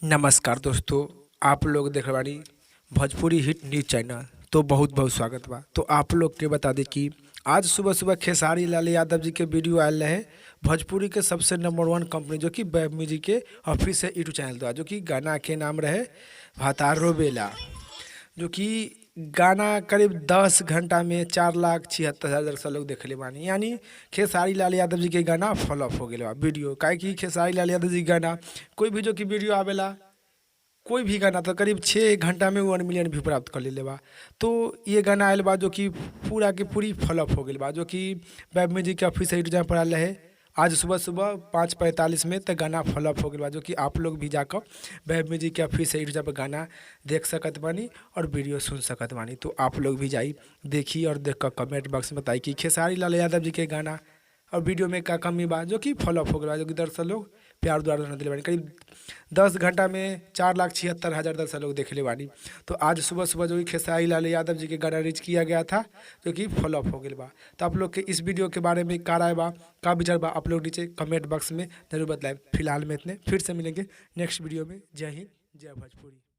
नमस्कार दोस्तों, आप लोग देख बानी भोजपुरी हिट न्यूज चैनल। तो बहुत बहुत स्वागत बा। तो आप लोग के बता दें कि आज सुबह सुबह खेसारी लाल यादव जी के वीडियो आयल रहे भोजपुरी के सबसे नंबर वन कंपनी जो कि वेब म्यूजिक के ऑफिस है यूट्यूब चैनल द्वारा, जो कि गाना के नाम रहे भातारो बेला, जो कि गाना करीब 10 घंटा में 4,76,000 दर्शक लोग देखले बानी। यानी खेसारी लाल यादव जी के गाना फ्लॉप हो गया वीडियो। काहे कि खेसारी लाल यादव जी के गाना कोई भी जो कि वीडियो आवेला, कोई भी गाना, तो करीब 6 घंटा में 1 मिलियन व्यू प्राप्त कर लेले बा। तो ये गाना आयल बा जो कि पूरा के पूरी फ्लॉप हो गया बा, जो कि वेब म्यूजिक के ऑफिस यूट्यूब पर आयल रहे आज सुबह सुबह 5:45 में। तो गाना फ्लॉप हो गया बा, जो कि आप लोग भी जाकर वेब म्यूजिक के ऑफिस यूट्यूब पर गाना देख सकत बानी और वीडियो सुन सकत बानी। तो आप लोग भी जाई, देखी और देख कर कमेंट बॉक्स में बताई कि खेसारी लाल यादव जी के गाना और वीडियो में का कमी बा, जो कि फ्लॉप हो गया, जो कि दर्शक लोग प्यार दुआर न दिले बानी। करीब 10 घंटा में 4,76,000 दर्शक लोग देखले बानी। तो आज सुबह सुबह जो कि खेसारी लाल यादव जी के गाना रिलीज किया गया था, जो कि फ्लॉप हो गया बा। तो आप लोग के इस वीडियो के बारे में का राय बा, का विचार बा, आप लोग नीचे कमेंट बॉक्स में जरूर बतलाएं। फिलहाल में इतने, फिर से मिलेंगे नेक्स्ट वीडियो में। जय हिंद, जय भोजपुरी।